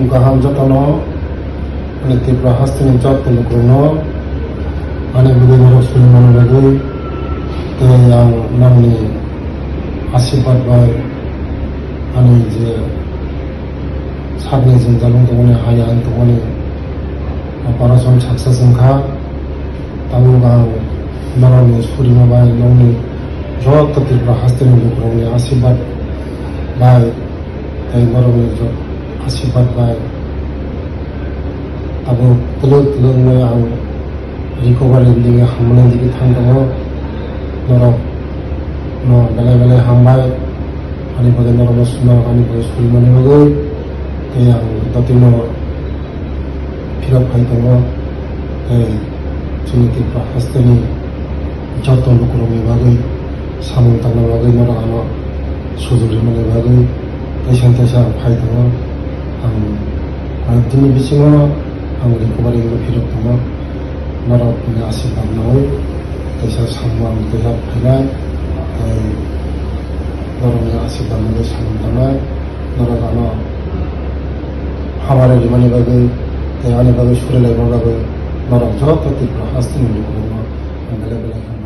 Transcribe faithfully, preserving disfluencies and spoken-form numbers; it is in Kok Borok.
Kaham jotono, ani Tripura hasteni joto lukurokno, ani bwrwi norok suri mani bagwi, tei ang nokni asirwad bai, ani je sakni jwngjal wng tongmani, haya wng tongmani, operation success wngkha. Tabuk ang norokni surima bai nokni joto Tripura hasteni lukurokni asirwad bai tei borokni jo-, asirwad bai tabuk twlwk twlwk wngwi ang recovery ni digi hamjaknai digi thang tongo. Norok no belai belai hambai, ani bagwi norokno suna, ani bagwi surimani bagwi tei ang dotino phirok phai tongo. Tei chini Tripura hasteni joto lukurokni bagwi samung tangna bagwi norok ano sujok rimani bagwi teisa teisa ang phai tongo. Ang koi dini bisingo ang recovery wngwi phirok tongo. Norokni asirwad nawi teisa samung ang teisa phainai. Tei norokni asirwad nawi samung tangnai. Norok ano hamari rimani bagwi tei ani bagwi suri laima bagwi norok joto Tripura hasteni lukurokno ang belai belai